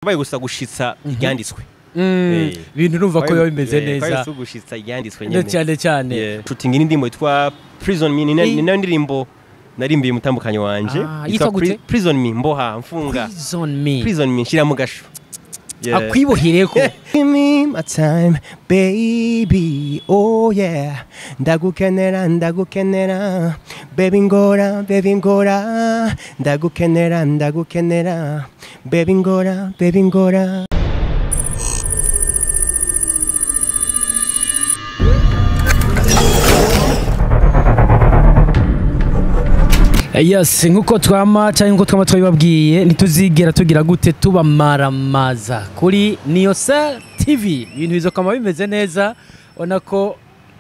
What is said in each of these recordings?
Baye gusa gushitsa iryanditswe. Ibintu urumva ko biba bimeze neza. Baye gushitsa iryanditswe nyene. Cyane cyane. Shooting n'indirimbo yitwa Prison Me, ni nayo ndirimbo narimbiye umutambukanyi wanje. Yitwa gute? Prison Me, mboha mfunga. Prison Me. Prison Me nshira mu gasho. Akwibohireko. Give me my time baby, oh yeah, ndagukenera ndagukenera baby ngora baby ngora, ndagukenera ndagukenera baby ngora baby ngora. Yes, nkuko twama cyangwa nkuko twama twabibabwiye ntituzigera tugira gute tubamaramaza kuri Niyosel TV. Ibintu bizokama bimeze neza, ubona ko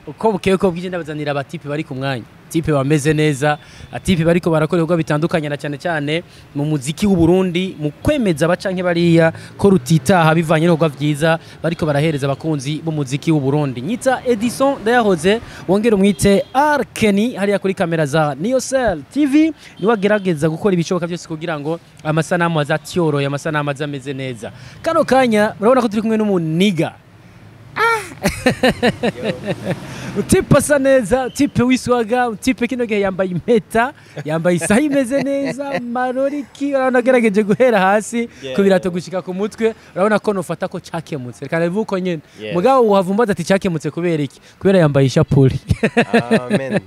uko bukeye ko bwije ndabazanira abatipe bari ku mwanya, tipe bameze neza, atipe bariko barakora ibikorwa bitandukanye na cyane cyane mu muziki w'u Burundi, mu kwemeza abacanke bariya ko rutitaha bivanye n'ibikorwa vyiza bariko barahereza abakunzi b'umuziki w'u Burundi. Nyita Edison Ndayahoze, wongera umwite Arkeni hariya kuri kamera za Niyosel TV, niwe agerageza gukora ibishoboka byose kugira ngo amasanamu azatyoroye, amasanamu azameze neza. Kano kanya murabona ko turi kumwe n'umuniga utipe asa neza, utipe w'iswaga, utipe kino gihe yambaye impeta, yambaye isaha imeze neza, maroriki, urabona agerageje guhera hasi ku birato gushika ku mutwe, urabona ko nofata ko cakemutse. Reka ndabivuge uko nyene. Mugabo uhavumbaza ati cakemutse kubera iki? Kubera yambaye ishapuri. Amen.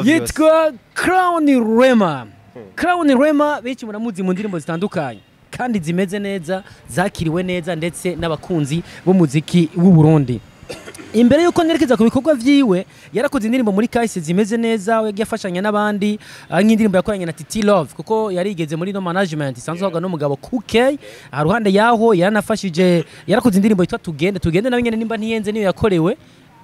Yitwa Crown Rema. Crown Rema benshi muramuzi mu ndirimbo zitandukanye kandi zimeze neza, zakiriwe neza ndetse n'abakunzi b'umuziki w'u Burundi. Imbere yuko nerekeza ku bikorwa vyiwe, yarakoze indirimbo muri kahise zimeze neza, yagiye afashanya n'abandi, nk'indirimbo yakoranye na Titi Love kuko yarigeze muri no management isanzwe no mugabo Kuke. Aruhande yaho yaranafashije, yarakoze indirimbo yitwa Tugende. Tugende nawe nyene nimba ntiyenze niyo yakorewe.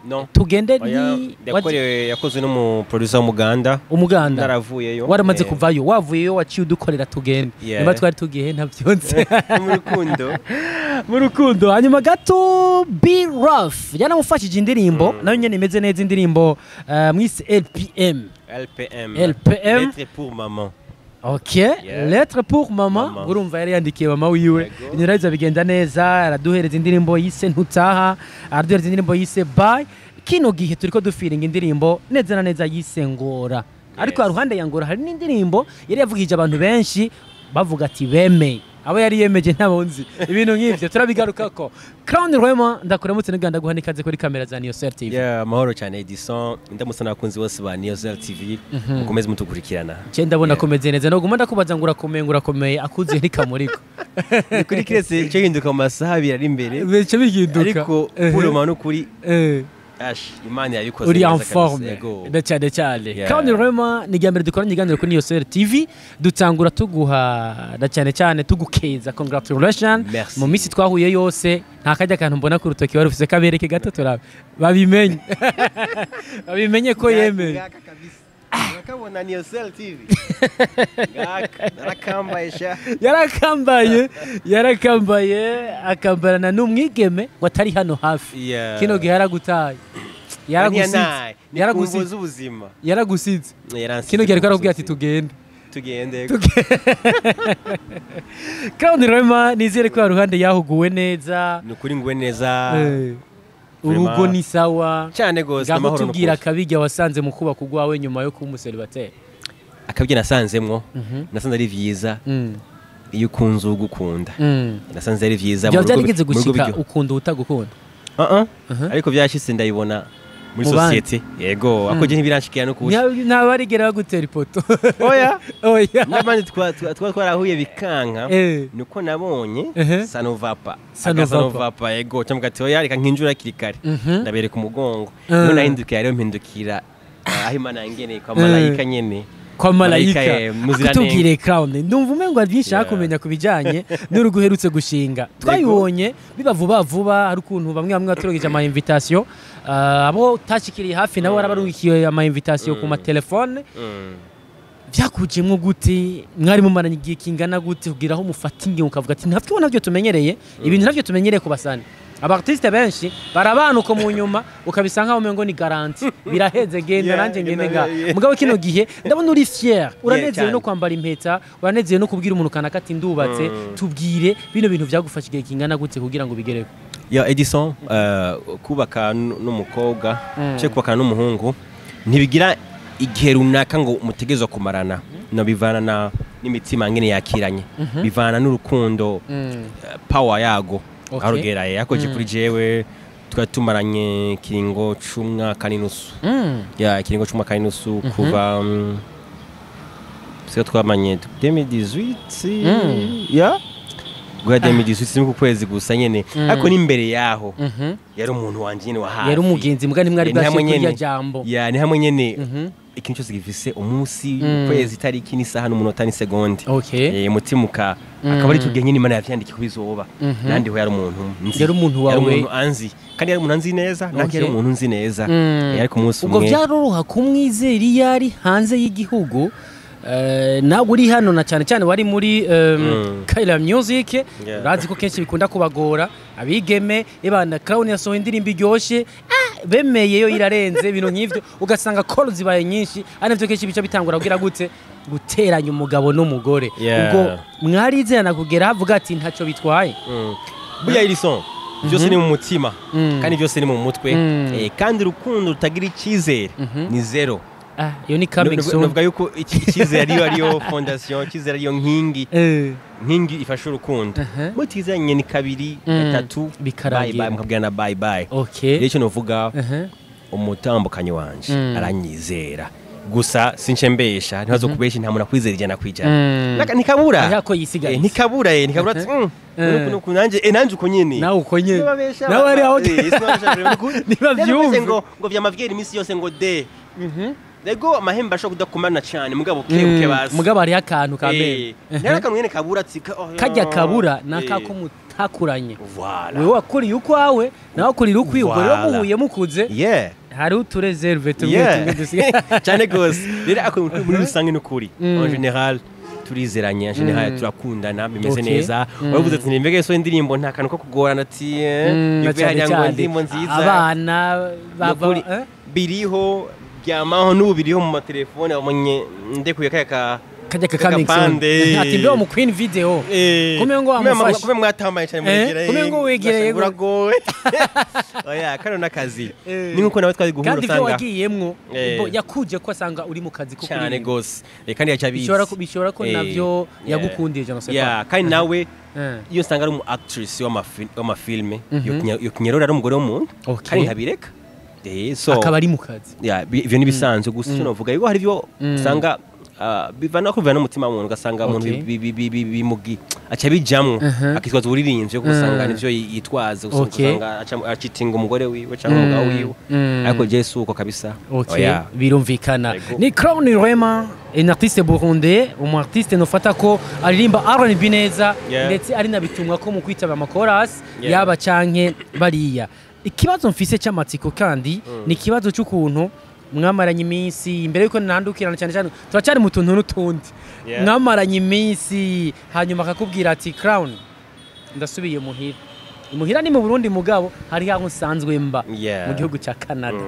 No. Tugende ni yakorewe, yakozwe no mu producer w'Umuganda. Umuganda. Naravuyeyo. Waramaze kuvayo, wavuyeyo waciye udukorera Tugende. Nimba twari tugiye ntavyonse. Mu rukundo. Mu rukundo. Hanyuma gato B Rough yaramufashije indirimbo nayo nyene imeze neza, indirimbo mwise LPM. LPM. LPM. Lettre pour maman. Ok, lettre pour mama. Urumva yari yandikiye mama wiwe. Inyuraza bigenda neza, araduhereza indirimbo yise Ntutaha, araduhereza indirimbo yise Bye. Kino gihe turiko dufiringa indirimbo neza na neza yise Ngora. Ariko aruhande ya Ngora hari n'indirimbo yari yavugije abantu benshi bavuga ati bemeye. Abo yari yemeje ntabonzi. Ibintu nk'ivyo turabigarukako. Crown Rema, ndakuramutse n'uganda guha nikaze kuri kamera za Niyosel TV. Yeah, amahoro cyane Edison, ndamutse n'abakunzi bose ba Niyosel TV, mukomeze mutukurikirana. Je ndabona komeze neza, noguma ndakubaza ngo urakomeye ngo urakomeye akuze ntikamuriko. Ni kuri kirese cyo hinduka mu masaha abiri ari imbere. Bice bihinduka. Ariko pour le kuri Ash, Imana yabikoze uri en forme cyane cyane. Crown Rema ni ryambere dukoranye iganiro kuri Niyosel TV, dutangura tuguha na cyane cyane tugukeza congratulations. Mu minsi twahuye yose nta kajya kantu mbona ku rutoki wari ufise kabereke gato, turabe babimenye. Babimenye ko yemeye. Nakabona Niyosel TV. Ngaka narakambaye sha. Yarakambaye, yarakambaye akambarana n'umwigeme watari hano hafi. Kino gihe yaragutaye. Yaragusize. Yaragusize ubuzima. Yaragusize. Kino gihe ariko arakubwira ati tugende. Tugende. Crown Rema nizere ko aruhande yahuguwe neza. Nukuri nguwe neza. Urugo ni sawa cyane gose, amahoro no tubwira akabijya wasanze mu kuba kugwawe nyuma yo kuba umuseribateri. Akabijya nasanzemwo, nasanze ari vyiza. Iyo ukunze ugukunda. Nasanze ari vyiza mu rugo. Byarigeze gushika ukunda utagukunda. Ariko byashitse ndayibona muri societe. Yego, ako je ntibiranshikira no kubuza. Ntabarigera bagutera ipoto. Oya. Oya. Nabandi twa twarahuye bikanka. Nuko nabonye sanovapa. Sanovapa yego, cyangwa ati oya reka nkinjura kirikare. Ndabereka umugongo. None nahindukiye rero mpindukira aho Imana yangeneye kwa malayika nyene. Kwa malayika. Kutubwire Crown, ndumva umengo byinshi hakumenya kubijanye n'urugo uherutse gushinga. Twayibonye biba vuba vuba, hari ukuntu bamwe bamwe baturogeje ama invitation, abo utashikiriye hafi nabo barabarukiye ama invitation ku ma telefone. Byakujemwo gute? Mwari mumaranye igihe kingana gute kugira aho mufata ingingo ukavuga ati ntavyo navyo tumenyereye, ibintu navyo tumenyereye kubasana. Aba artiste benshi barabana uko mu nyuma ukabisanga nkaho umengo ni garantie, biraheze, genda nanje ngende nga. Mugabo kino gihe ndabona uri fier, uranezerewe no Cyane. kwambara impeta, uranezerewe no kubwira umuntu kanaka ati ndubatse. Tubwire, bino bintu byagufasha igihe kingana gute kugira ngo bigereko? Ya Edison, kubaka n'umukobwa cyo kubakana n'umuhungu ntibigira igihe runaka ngo mutegerezwa kumarana. No bivana na n'imitima ngene yakiranye, bivana n'urukundo, power yago arugeraye. Ariko kuri jewe twari tumaranye ikiringo c'umwaka n'inusu. Ya, ikiringo c'umwaka n'inusu kuva siko twamanye 2018. Ya, guhera 2018, si ku kwezi gusa nyene, ariko n'imbere yaho yari umuntu wanje nyene wa hafi. Yari umugenzi, muga ntimwari Ni hamwe bwashe kurya nyene. jambo. Ya, ni hamwe nyene ikintu cyose gifise umunsi, ukwezi, itariki n'isaha n'umunota n'isegonde. Umutima akaba ari cyo gihe nyine Imana yavyandikiye ko bizoba. Nandi ho yari umuntu nzi. Yari umuntu Yari wawe. umuntu anzi, kandi yari umuntu anzi neza, nanjye yari umuntu nzi neza. Ariko umunsi Ubwo umwe byaroroha kumwizera iyo ari hanze y'igihugu, nawe uri hano, na cyane cyane wari muri Kayira Music? Urazi ko kenshi bikunda kubagora abigeme, ibana Crown yasohoye indirimbo iryoshe, bemeye yo irarenze, ibintu nk'ivyo, ugasanga call zibaye nyinshi, ari navyo kenshi bica bitangura kugira gute, guteranya umugabo n'umugore. Ubwo mwarizerana kugera havuga ati ntacyo bitwaye? Burya Edison, byose ni mu mutima kandi byose ni mu mutwe. Kandi urukundo rutagira icyizere ni zero. Ah, iyo ni coming soon. Novuga yuko icyizere ariyo fondation, icyizere ariyo nkingi, nkingi ifasha urukundo. Mutizanye ni kabiri, gatatu, Bikarangira. bye bye, mukabwirana bye bye. Rero icyo novuga, umutambukanyi wanje aranyizera, gusa since mbesha, ntibazo kubesha, nta muntu akwizera 100%. Ntikabura. Hariho ko yisigaye. Ntikabura, ntikabura ati nuku nanje, nanje uko nyene. Nawe uko nyene. Nibabesha, Nawe ari aho. Sinababesha, Nibavyumve. Ngo vyamavyera iminsi yose ngo de. Ego, amahembe ashobora kudakomana cyane, mugabo buke basi. Mugabo hariho akantu ka mbere. Ntari akantu nyene kabura ati oh, Kajya kabura nakako mutakuranye. Voilà. Wewe wakuriye ukwawe, nawe akurira ukwiwe, ubwo rero Voilà. muhuye mukuze, hari utu réserve tumwe tumwe dusigaye. Cyane gose. Rero ako muri rusange n'ukuri, en général turizeranye, en général turakundana, bimeze neza. Wavuze ati mbega so indirimbo nta kantu ko kugorana ati Na ivuye cyane hariya ngo cyane indirimbo nziza. Abana bava Nukuri, biriho byamaho n'ubu, biriho mu matelefone, wabonye ndekuye kaya ka Kajya ka coming soon. Kapande. Ati mbe mu Queen Video Kumbe ngo wamufashe. Kumbe mwatambaye cyane muregera. Kumbe ngo wegereye Uragowe. Oya, kano nakazi. Ni nkuko nawe twari guhura Kandi ibyo usanga wagiyemwo yakuje ko asanga uri mu kazi ko cyane kuririmba. gose. Kandi yacabizi. Bishobora ko navyo yagukundiye, je ne sais pas. Yeah, kandi nawe iyo usanga ari umu actress w'amafilme, yo kinyerora ari umugore w'umuntu kandi nkabireka. So Akaba ari mu kazi. Ya, ivyo ni bisanzwe. Gusa icyo novuga yuko hari ibyo usanga bivana ko bivana n'umutima w'umuntu, ugasanga umuntu bimugi aca bijamwo, akitwaza uburirimbyi, kuko usanga nivyo yitwaza gusa, usanga acitinga umugore wiwe cyangwa umugabo wiwe. Ariko je si uko kabisa. Oya. Birumvikana. Yego. Ni Crown Rwema, un artiste burundais, umu artiste nofata ko aririmba R&B neza, ndetse ari nabitumwa ko mu kwitaba amakorasi yaba canke bariya. Ikibazo mfise cy'amatsiko kandi ni ikibazo cy'ukuntu mwamaranye iminsi imbere yuko nandukirana, cyane cyane turacyari mu tuntu n'utundi. Mwamaranye iminsi, hanyuma akakubwira ati Crown, ndasubiye muhira. Imuhira ni mu Burundi, mugabo hari aho nsanzwe mba mu gihugu cya Canada.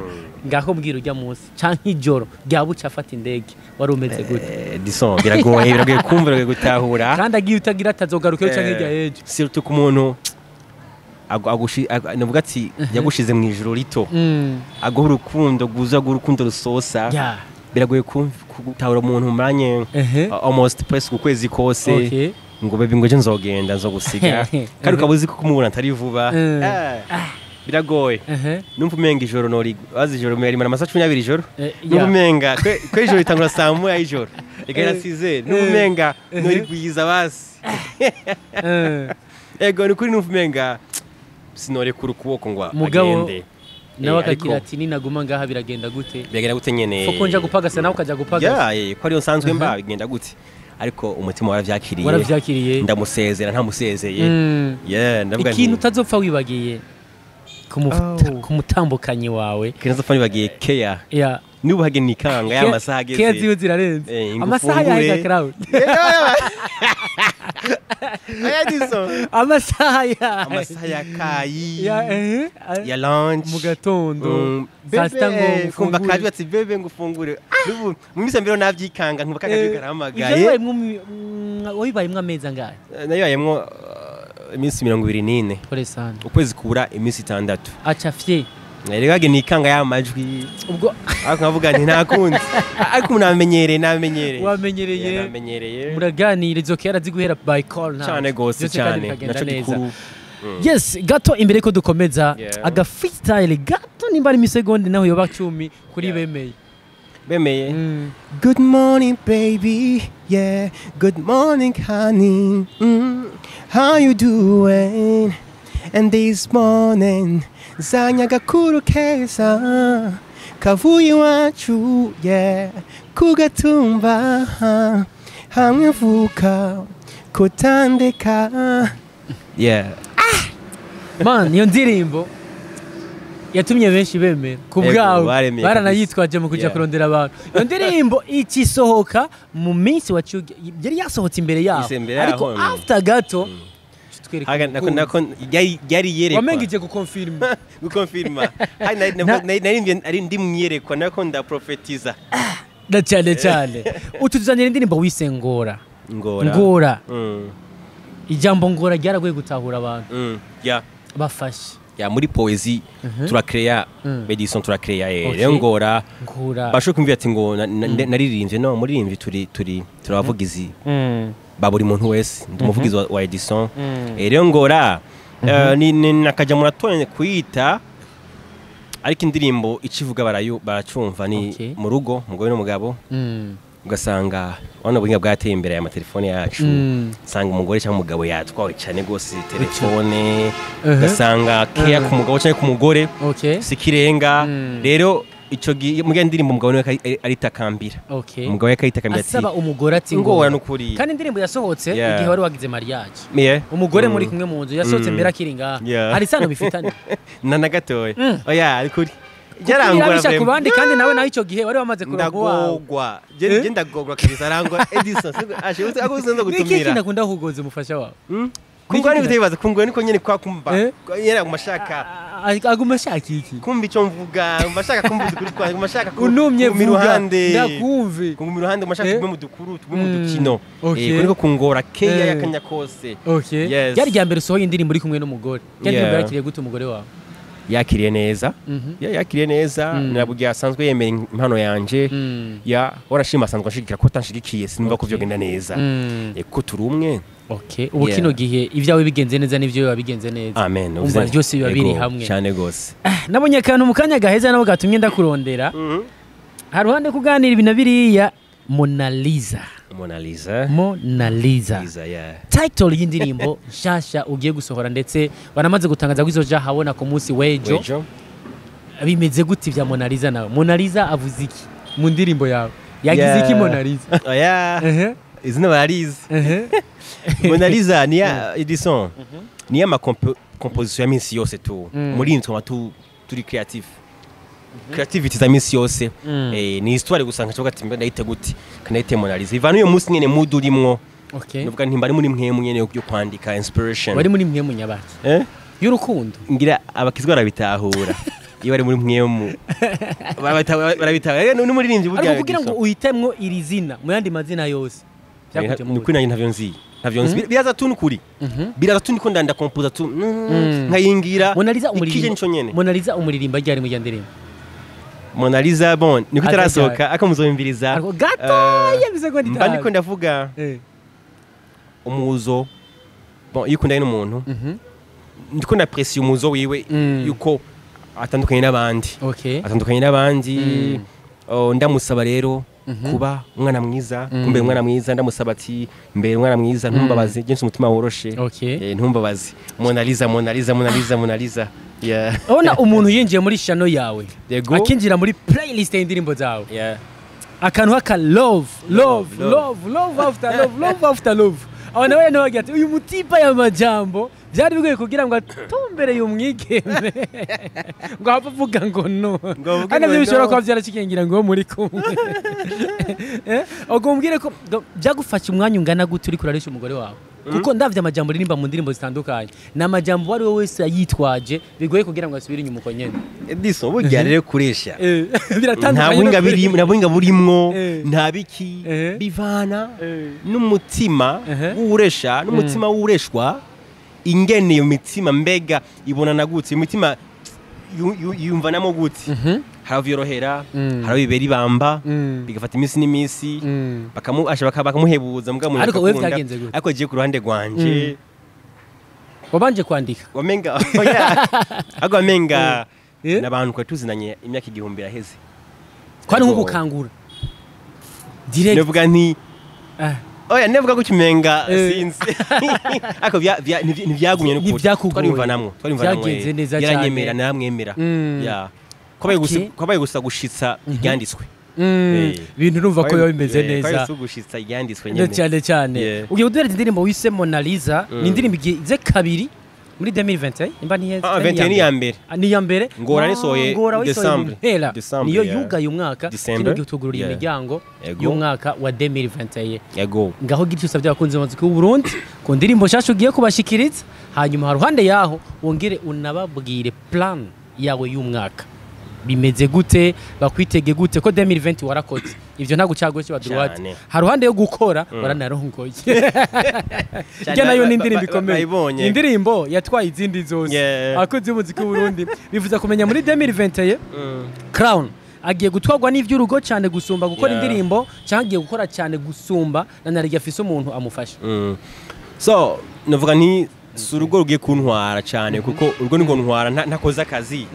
Ngaho mbwira, ujya munsi canke ijoro rya buca afata indege, wari umeze gute? Disons, biragoye kumva, biragoye gutahura. Kandi agiye utagira atazogaruka canke hirya y'ejo. Surtout ku muntu navuga ati yagushize mu ijoro rito, aguha urukundo rwuzuye, aguha urukundo rusosa. Biragoye gutahura umuntu umanye almost presque ukwezi kose, ngo baby, ngo ejo nzogenda nzogusiga, kandi ukaba uzi ko kumubona atari vuba. Biragoye. Numva umenga ijoro nori wazi ijoro rimara amasaha 12 ijoro. Numva umenga kwe ijoro ritangura saa 1 y'ijoro rigahera 6. Numva umenga norigwiza basi. Ego, ni kuri numva umenga sinorekura ukuboko ngo Mugabo, agende. Nawe akagira Ariko ati ninaguma ngaha biragenda gute? Biragenda gute nyene? Foko nja gupagasa, nawe ukaja gupagasa. Ya, ko ariyo nsanzwe mba, bigenda gute? Ariko umutima waravyakiriye. Waravyakiriye. Ndamusezera ntamusezeye. Yeah, ndavuga Ikintu nti utazopfa wibagiye Oh. ku mutambukanyi wawe? Ikintu nzopfa nibagiye, keya niba uhage nikanga ya masaha ageze. Keya ziwe zirarenze. Ngo Amasaha ufungure. yahiga, Crown. Aya diso Amasaha ya amasaha ya kayi, ya ya lunch, mu gatondo, saa sita ngo bébé, kumva ufungure. Kajwi ati bébé ngo ufungure. N'ubu mu minsi ya mbere navyikanga, nkumva kakajwi Ivyo karahamagaye. Wabibayemwo amezi angahe? Nabibayemwo iminsi 24. Pole sana. Ukwezi kubura iminsi 6. Aca fye. Rero hage nikanga ya majwi, Ubwo ariko nkavuga nti nta kundi, ariko namenyereye, namenyereye. Wamenyereye. Yeah, namenyereye. Muraganira izo kera ziguhera by call nta Cyane gose. Byose kandi Cyane. bikagenda Naco neza. gikuru. Yes, gato imbere ko dukomeza, aga freestyle gato, nimba ari imisegonde naho yoba 10 kuri bemeye. Bemeye. Good morning, baby. Yeah. Good morning, honey. How you doing? And this morning, zanya gakuru keza kavuye iwacu, yeah, kugatumba hamwe mvuka kutandika, yeah. Man, iyo ndirimbo yatumye benshi bemera ku Ego, bwawe. baremeye. Baranayitwaje mu kuja kurondera abantu. Iyo ndirimbo ikisohoka mu minsi waciye yari yasohotse imbere yaho, Ise imbere ariko yaho, after gato twereka Nako urukundo. nako yari yerekwa. Wamengije gukonfirma. Gukonfirma. Hari naririmbye ari ndi mwiyerekwa, nako ndaprofetiza. Na cyane cyane utuzanira indirimbo wise Ngora. Ngora. Ngora. Ijambo ngora ryaragoye gutahura abantu. Yeah. Bafashe. Ya, muri poésie turakreya, Edison turakreya, rero ngora Ngora. bashobora kumvira ati ngo naririmbye no muririmbyi, turi turabavugizi ba buri muntu wese, ndi umuvugizi wa Edison. Rero ngora ni nakaja muratonye kuyita, ariko indirimbo ikivuga barayo baracumva ni mu rugo umugore n'umugabo, ugasanga urabona ubuhinga bwateye imbere, aya matelefone yacu, usanga umugore cyangwa umugabo yatwawe cyane rwose telefone, ugasanga keya ku mugabo cyangwa ku mugore si ikirenga. Rero ico gihe mugira indirimbo umugabo niwe aritakambira, umugabo we akayitakambira ati asaba umugore ati ngora n'ukuri. Kandi indirimbo yasohotse igihe wari wagize mariage, umugore muri kumwe mu nzu, yasohotse mbere akiri ngaha. Hari isano bifitanye? Na gatoya. Oya, ari kuri yarangora yarangora ku bandi, kandi nawe ico gihe wari wamaze kuronka uwawe. Ndagogwa. Eh? Je ndagogwa kabisa, arangwa Edison ashe uzi ako uzi Ni iki gutumira. kintu akunda kugoza umufasha wawe? Kungora ni bitabibaza, kungora niko nyene kwa kumva Eh? nyene aguma ashaka Aguma ashaka iki? Kumva ico mvuga, aguma ashaka kumva udukuru twanjye, aguma ashaka Unumye kuguma vuga iruhande, ndakumve. kuguma iruhande, aguma ashaka Eh? tugume mu dukuru, tugume mu dukino. Niko kungora keya yakanya kose. Yes. Ryari rya mbere usohoye indirimbo uri kumwe n'umugore? Ryari ndirimbo Yeah. yakiriye gute umugore wawe? Yakiriye neza. Yakiriye neza. Nabwo asanzwe yemera impano yanje. Ya, warashima, asanzwe ashigikira, ko atanshigikiye sinumva ko vyogenda neza. Ko turi umwe. Okay, ubu Yeah. kino gihe ibyawe bigenze neza n'ibyo biba bigenze neza. Amen. Umva byose biba biri Ego, hamwe. Cyane gose. Nabonye akantu mu kanya gaheza nabo gatumye ndakurondera. Hari ruhande kuganira ibi na biriya, Mona Lisa. Mona Lisa. Mona Lisa. Lisa, yeah. Title y'indirimbo nshasha ugiye gusohora, ndetse banamaze gutangaza ko izoja habona ku munsi w'ejo. Wejo. Bimeze gute vya Mona Lisa nawe? Mona Lisa avuze iki mu ndirimbo yawe? Yagize iki Mona Lisa? Oya. Izina bararizi. Mona Lisa ni ya Edison. Ni ya ma composition ya minsi yose tu. Muri iyi twaba tu turi creative. Creativity za minsi yose. Ni histoire gusa nkavuga ati mbe ndayite gute? Kanayite Mona Lisa. Ivana uyo munsi nyene mood urimwo. Nuvuga nti mbari muri mwe nyene yo kwandika inspiration. Wari muri mwe munyabaki? Eh? Y'urukundo. Ngira abakizwa barabitahura. Iyo bari muri mwemu barabitahura. N'umuririmbyi burya. Ariko kugira ngo uhitemwo iri zina mu yandi mazina yose, byakujemo Ni gute? ukuri nanjye ntavyo nzi, ntavyo nzi. Biraza tu nukuri, biraza tu, niko ndanda kompoza tu, nkayingira. Mona Lisa Ikije umuririmba nico nyene. Mona Lisa umuririmba ryari mu ndirimbo? Mona Lisa, bon, niko Aza itarasohoka ariko muzoyumviriza. Ariko gatoya, imisegonda Mba 5. ndiko ndavuga umuzo. Bon, iyo ukundanye n'umuntu, ndiko ndapresiye umuzo wiwe, yuko atandukanye n'abandi, atandukanye n'abandi. Oh, ndamusaba rero kuba umwana mwiza, kumbera umwana mwiza, ndamusaba ati mbere umwana mwiza, ntumbabaze, je nfise umutima woroshe. Ntumbabaze. Mona Lisa, Mona Lisa, Mona Lisa, Mona Lisa, yeah. Urabona umuntu yinjiye muri shano yawe, Yego. akinjira muri playlist y'indirimbo zawe, akantu haka love, love, Love. love, love after love, love after love, abantu bari bagira ati uyu mutipa ya majambo byari bigoye kugira ngo atumbereye umwigeme ngo apfe avuga ngo no. Ngo avuge Ari nabyo ngo bishobora no. kuba byaracikingira ngo muri kumwe. Ubwo umbwire ko ngo byagufasha umwanya ungana gute uri kuraresha umugore wawe? Kuko ndavye amajambo ririmba mu ndirimbo zitandukanye, ni amajambo uwo ari we wese yitwaje bigoye kugira ngo asubire inyuma uko nyene. Edison, burya rero kuresha nta Biratandukanye buhinga no birimo, nta buhinga burimwo, nta biki, bivana n'umutima w'uresha n'umutima w'ureshwa, ingene iyo mitima mbega ibonana gute, imitima yumvanamo gute. Haravyorohera, harabibera ibamba, bigafata iminsi n'iminsi, bakamuhebuza mbwa umuntu Ariko wewe akakunda. vyagenze gute? Ariko jewe ku ruhande rwanje, Wabanje kwandika? Wamenga oya, ariko wamenga n'abantu twari tuzinanye imyaka 1000 iraheze. Kwari nko Ego. gukangura direct. Novuga nti oya, nevuga ko kimenga sinzi, ariko ntivyagumye n'ukuri. Ntivyakugoye. Twarimvanamwo, Vyagenze neza cyane. Yaranyemera, naramwemera. Ya, kwabaye gusa kwabaye gusa gushitsa iryanditswe. Ibintu urumva ko biba bimeze Kwabaye neza. gusa gushitsa iryanditswe Ne nyene. cyane cyane. Ugiye kuduhereza indirimbo wise Mona Lisa, ni indirimbo igize kabiri muri 2021, imba ntiheze? Ah, 21 ni iya mbere. Ah, ni iya mbere. Ngora Ah, nisohoye Ngora wayisohoye mu December. mpera. December, Niyo yeah. yugaye umwaka. December. Kino gihe tugururiye imiryango y'umwaka wa 2021. Yego. Ngaho gira icyo usabye abakunzi b'umuziki w'u Burundi ku ndirimbo nshasha ugiye kubashikiriza, hanyuma haruhande yaho wongere unababwire plan yawe y'umwaka bimeze gute, bakwitege gute, ko 2020 warakoze ivyo ntabwo ucagoye ba droite. Cyane. Haruhande yo gukora waranarongoye. Irya nayo ni indirimbo ikomeye. Bayibonye. Indirimbo yatwaye izindi zose. Abakunzi b'umuziki w'u Burundi bifuza kumenya muri 2021 Crown agiye gutwarwa n'ivy'urugo cyane gusumba gukora indirimbo, cyangwa agiye gukora cyane gusumba na naryo afise umuntu amufasha? So navuga nti si urugo rugiye kuntwara cyane, kuko urugo nirwo ntwara ntakoze akazi.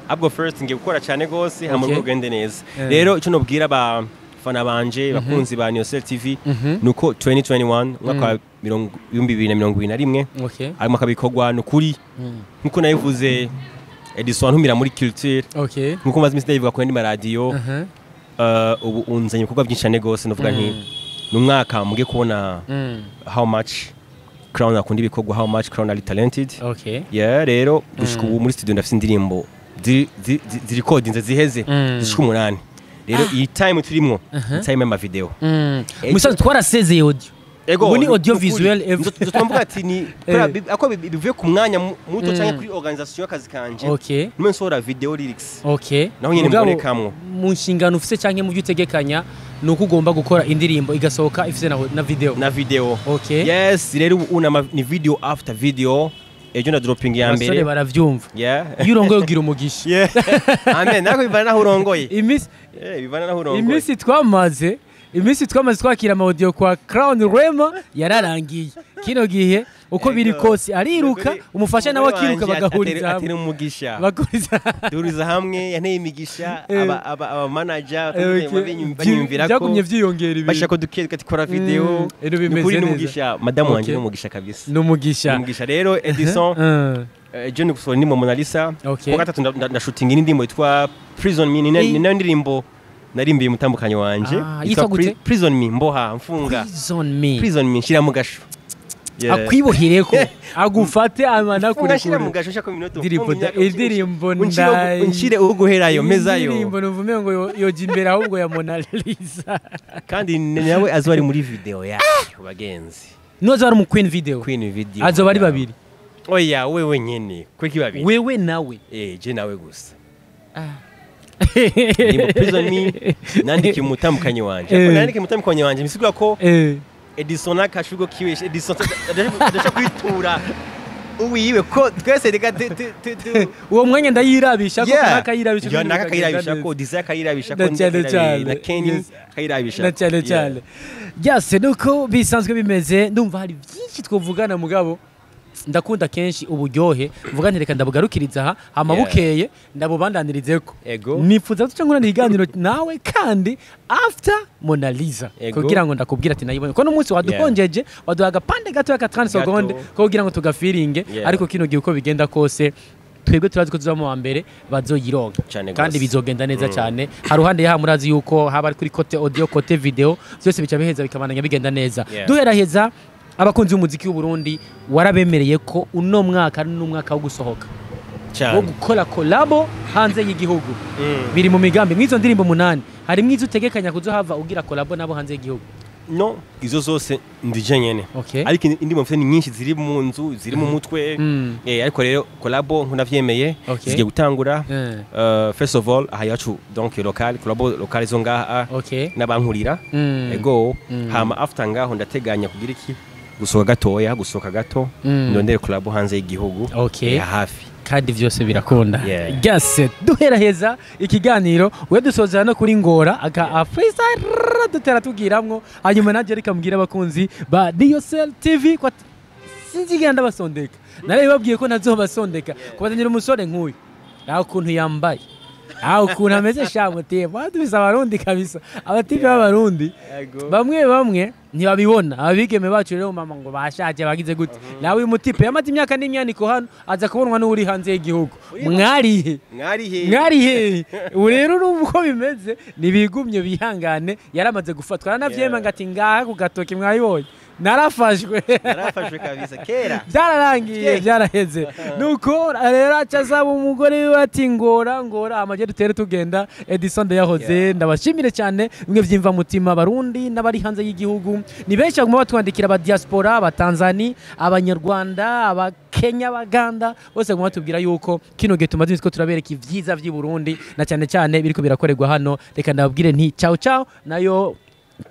Ahubwo first ngiye gukora cyane gose hama urugo rugende neza. Rero icyo nobwira abafana banje, bakunzi ba Niyosel TV, nuko 2021, umwaka wa 2021, harimo akabikorwa nukuri nkuko nabivuze Edison ntumira muri culture, nkuko maze iminsi ndabivuga ku yandi maradiyo. Ubu unzanye ibikorwa byinshi cyane gose. Novuga nti ni umwaka mugiye kubona how much Crown akunda ibikorwa, how much Crown ari talented. Yeah, rero gushika ubu muri studio ndafise indirimbo zirikodinze ziheze, zishika 8. Rero iyi time turimwo ni time y'ama video. Musanzwe twarasezeye audio. Ego, Ubu ni audio nukuri. visuel. Nzo ati ni kubera ako bivuye ku mwanya muto canke kuri organisation y'akazi kanje, nimwe nsohora video lyrics. Naho nyene Mugabo, mbonekamwo. mu nshingano ufise canke mu byo utegekanya ni uko ugomba gukora indirimbo igasohoka ifise na video. Na video. Yes, rero ubu ni video after video. Ejo na dropping ya Abasore mbere. baravyumva. Iyo urongoye ugira umugisha. Yeah, amen, nako bivana naho urongoye. Iminsi Bivana naho urongoye. Iminsi twamaze twakira ama audio kwa Crown Rema yararangiye. Kino gihe uko biri kose ariruka, umufasha nawe Umugore akiruka, wanje bagahuriza hamwe. Atera umugisha. Bagahuriza. Duhuriza hamwe, yanteye imigisha, aba manager banyumvira ko Byagumye vyiyongera ibintu. bashaka ko duke tukora video. Ibintu bimeze Nukuri neza. n'umugisha, madamu wanje n'umugisha kabisa. N'umugisha. N'umugisha. Rero Edison, ejo ni gusohora indirimbo Mona Lisa. Kuwa gatatu ndashutinga indirimbo yitwa Prison Me, ni nayo ndirimbo narimbiye umutambukanyi wanje. Ah, yitwa gute? Prison Me, mboha, mfunga. Prison Me. Prison Me, nshira mu gasho. Yeah. Akwibohireko agufate amana Funga, nshira mu kure. gasho, nshaka iminota Indirimbo mfunga indirimbo unshire uguherayo mezayo. Indirimbo nuvume ngo yoja imbere ahubwo ya Mona Lisa. Kandi nawe azoba ari muri video yayo, bagenzi. Noza ari mu Queen video? Queen video. Azoba ari babiri? Oya, wewe nyene kweki babiri. Wewe nawe? Eh, je nawe gusa. Ndimo Prison Me nandikiye umutambukanyi wanje. Ariko nandikiye umutambukanyi wanje bisigura ko Edison akashugo kiwe, Edison adasha kwitura uwiwe, ko twese reka tu Uwo mwanya ndayirabisha ko nakayirabisha. Yeah, nakayirabisha ko Desire akayirabisha ko Na cyane cyane. na Kenny akayirabisha. Na cyane cyane. Byase nuko bisanzwe bimeze. Ndumva hari byinshi twavugana, mugabo ndakunda kenshi uburyohe mvuga nti reka ndabugarukiriza aha, hama bukeye ndabubandaniririzeko. Nifuza duca nkorana ikiganiro nawe kandi after Mona Lisa, kugira ngo ndakubwira ati nayibonye, ko n'umunsi wadukonjeje, waduha agapande gato ka 30 Gato. seconde kugira ngo tugafiringe. Ariko kino gihe uko bigenda kose twebwe turazi ko tuza mu wa mbere bazoyironka. Cane Kandi gose. bizogenda neza cyane. Haruhande yaha murazi yuko haba ari kuri côté audio, côté video, byose bica biheza bikabandanya bigenda neza. Duheraheza, abakunzi b'umuziki w'u Burundi warabemereye ko uno mwaka ari n'umwaka wo gusohoka, wo gukora collabo hanze y'igihugu. Biri mu migambi? Mw'izo ndirimbo 8 harimwo izo utegekanya kuzohava ugira collabo nabo hanze y'igihugu? No, izo zose ndije nyene. Ariko indirimbo mfite ni nyinshi, ziri mu nzu, ziri mu mutwe. Ariko rero collabo nkunavyemeye, zigiye gutangura. First of all, aha iwacu, donc local collabo, local zo ngaha n'abankurira. Ego. Hama after ngaho ndateganya kugira iki, gusohoka gatoya, gusohoka gato, ndondere collabo hanze y'igihugu. Hafi. Kandi vyose birakunda. Yeah. Gase duheraheza ikiganiro, we dusozera no kuri ngora aka freestyle dutera tugiramwo, hanyuma nanjye reka mbwire abakunzi ba Niyosel TV ko sinzigera ndabasondeka. Narabibabwiye ko ntazobasondeka. Kubazanira umusore nk'uyu, nawe ukuntu yambaye, nawe ukuntu ameze, shamutiye badubise Abarundi kabisa, abatipe b'Abarundi bamwe bamwe ntibabibona. Abigeme bacu rero, mama, ngo bashaje bagize gute? Nawe uyu mutipe yamaze imyaka n'imyaniko hano, aza kubonwa n'uri hanze y'igihugu. Mwarihe? Mwari he? Mwari hehe? Ubu rero urumva uko bimeze, ntibigumye bihangane, yaramaze gufatwa, aranavyemanga ngo ati ngaha ku gatoki mwayibonye, narafashwe. Narafashwe kabisa kera. Byararangiye. Byaraheze. Nuko rero aca asaba umugore wiwe ati ngora ngora amaje dutere tugenda. Edison Ndeyahoze, ndabashimire cyane bimwe byimva mutima. Abarundi n'abari hanze y'igihugu ni benshi baguma batwandikira, aba diaspora, abatanzani, Abanyarwanda, Abakenya, Abaganda, bose baguma batubwira yuko kino gihe tumaze iminsi ko turabereka ibyiza by'i Burundi na cyane cyane biriko birakorerwa hano. Reka ndababwire nti ciao ciao. Nayo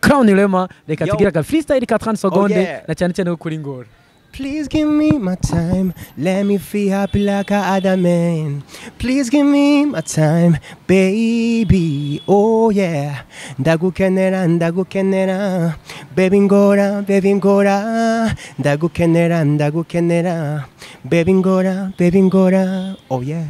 Crown Rema, reka Yo. tugire aga freestyle ka 30 secondes, na cyane cyane ko kuri ngora. Please give me my time, let me feel happy like a other man. Please give me my time, baby. Oh yeah, ndagukenera, ndagukenera, baby ngora, baby ngora, ndagukenera, ndagukenera, baby ngora, baby ngora. Oh yeah.